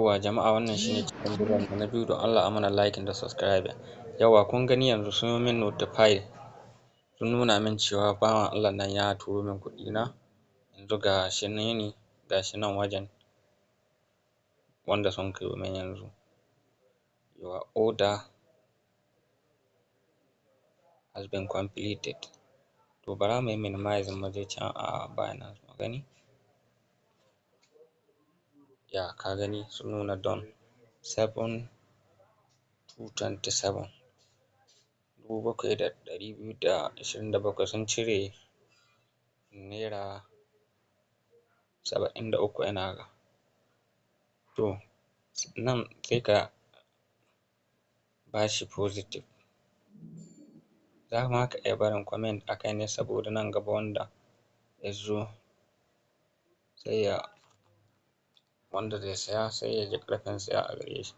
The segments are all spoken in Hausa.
Yawwa jama'a, wannan shine cikin bidiyon mu na biyu. Don Allah a mana liking da subscribing. Yawwa, kun gani yanzu sun yi min notify, sun nuna min cewa bawan Allah nan ya turo min kuɗi na. Yanzu ga shi ne, ga shi nan wajen wanda sun kai min yanzu. "Your order has been completed." To, bara mu yi minimizing, mu je can a Binance mu gani. Ya ka gani, sun nuna done 7227, 7,227. Sun cire naira 73, ina ga. To, nan sai ka bashi positive. Za ma ka iya barin comment a kai ne, saboda nan gaba wanda ya zo sai ya wanda zai saya sai ya ji ƙarfin saya a gare shi.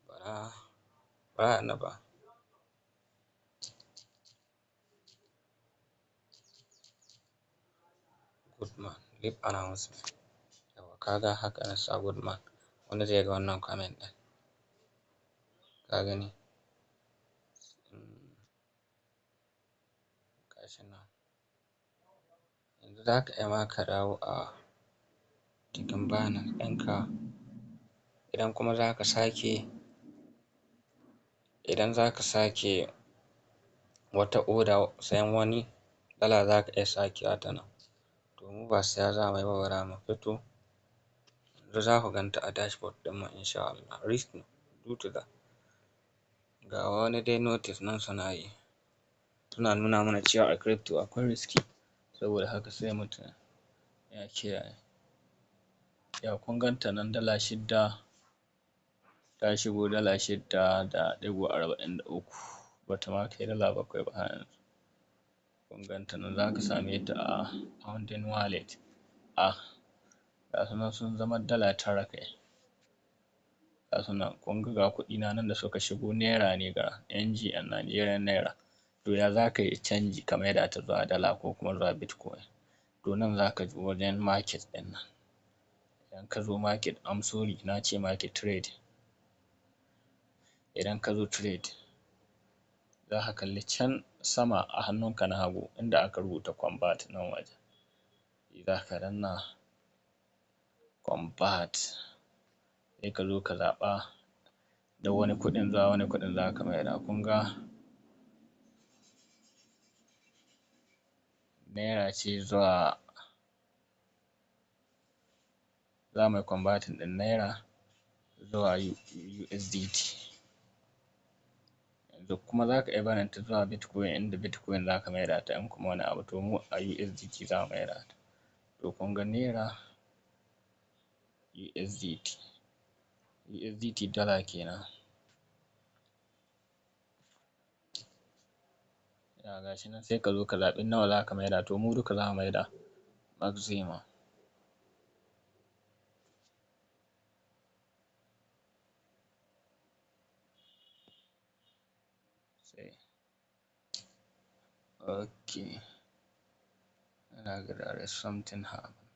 Bara bara na ba good man, leave announcement. Yawwa, kaga haka na sa good man, wanda zai ga wannan comment ɗin. Ka gani, gashi nan. Yanzu za ka iya ma ka dawo a cikin Binance ɗinka. Idan kuma za ka sake, idan za ka sake wata order, sayan wani dala, za ka iya sakewa ta nan. To, mu ba saya za mu yi ba, bara mu fito. Yanzu za ku ganta a dashboard ɗinmu insha Allah. Risk due to the ga wani dai notice nan suna yi, suna nuna mana cewa a crypto akwai risky, saboda haka sai mutum ya kiyaye. Ya kun ganta nan, dala 6 ta shigo, dala 6.43, bata ma kai dala 7 ba har yanzu. Kun ganta nan, za ka same ta a funding wallet. A ga su nan sun zama dala 9 kai. Ga su nan, kun ga, ga kuɗi na nan da suka shigo, naira ne, ga NGN, Nigerian naira. To, ya za ka yi canji ka maida ta zuwa dala ko kuma zuwa Bitcoin? To, nan za ka zo wajen market ɗin nan. Idan ka zo market, I'm sorry, na ce market, trade. Idan ka zo trade, za ka kalli can sama a hannunka na hagu inda aka rubuta convert. Nan wajen za ka danna convert, sai ka zo ka zaɓa da wani kuɗin zuwa wani kuɗin za ka maida. Kun ga naira ce zuwa, za mu yi converting ɗin naira zuwa USDT. Yanzu kuma za ka iya barin ta zuwa Bitcoin, inda Bitcoin za ka maida ta, in kuma wani abu. To, mu a USDT za mu maida ta. To, kun ga naira USDT, USDT dala kenan. Ya gashi nan, sai ka zo ka zaɓi nawa za ka maida. To, mu duka za mu maida maximum. Sai okay, ina ga there is something happen.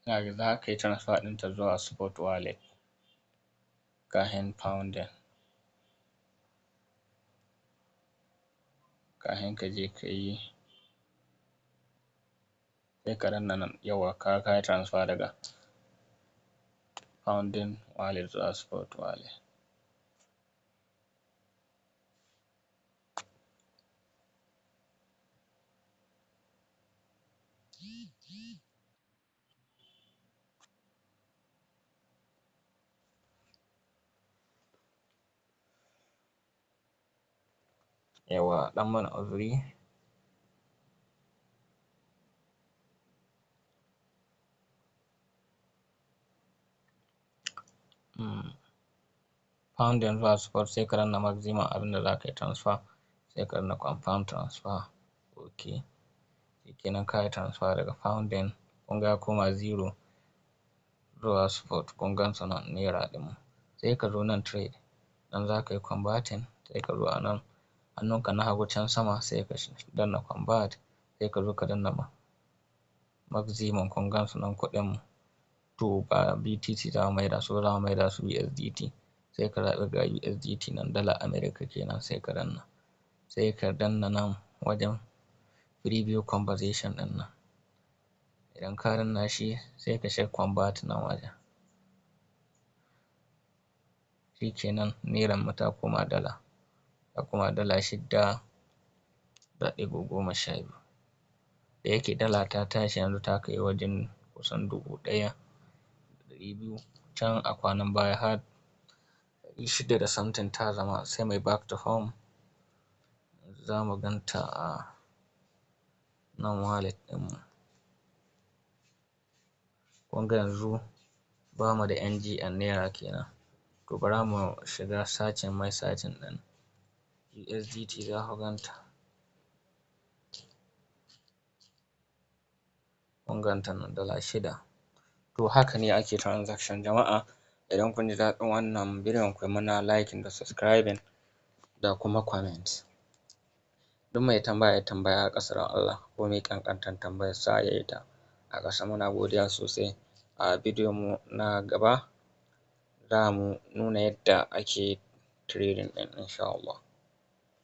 Ina ga za ka yi transfer ɗinta zuwa spot wallet kafin funding, kafin ka je ka yi, sai ka danna nan. Yawwa, ka yi transfer daga funding wallet zuwa spot wallet. Yawwa, ɗan mana uzuri. Funding zuwa spot, sai ka danna maximum abinda za ka yi transfer, sai ka danna confirm transfer. Okay, shikenan, ka yi transfer daga funding, kun ga ya koma zero, zuwa spot. Kun gan su nan, naira ɗin mu. Sai ka zo nan trade, nan za ka yi converting ta Sai ka zo a nan hannunka na hagu can sama, sai ka danna convert, sai ka zo ka danna maximum. Kun gan su nan kuɗin mu. To, ba BTC za mu maida su, za mu maida su USDT. Sai ka zaɓi, ga USDT nan, dala America kenan, sai ka danna. Sai ka danna nan wajen preview conversion ɗin nan. Idan ka danna shi, sai ka shiga convert nan wajen. Shikenan, nairan mu ta koma dala, ta koma $6.12. Da yake dala ta tashi, yanzu ta kai wajen kusan 1,200, can a kwanan baya har 600 da something ta zama. Sai mai back to home, za mu ganta a nan wallet ɗinmu. Kun ga yanzu ba mu da NGN, naira kenan. To, bara mu shiga searching, mai searching ɗin USDT, za ku ganta. Kun ganta nan, $6. To, haka ne ake transaction, jama'a. Idan kun ji daɗin wannan bidiyon, ku yi mana liking da subscribing da kuma comment. Duk mai tambaya ya tambaya a ƙasa don Allah, ko mai ƙanƙantar tambayar sa ya yi ta a ƙasa. Muna godiya sosai. A bidiyon mu na gaba za mu nuna yadda ake trading ɗin, insha Allah.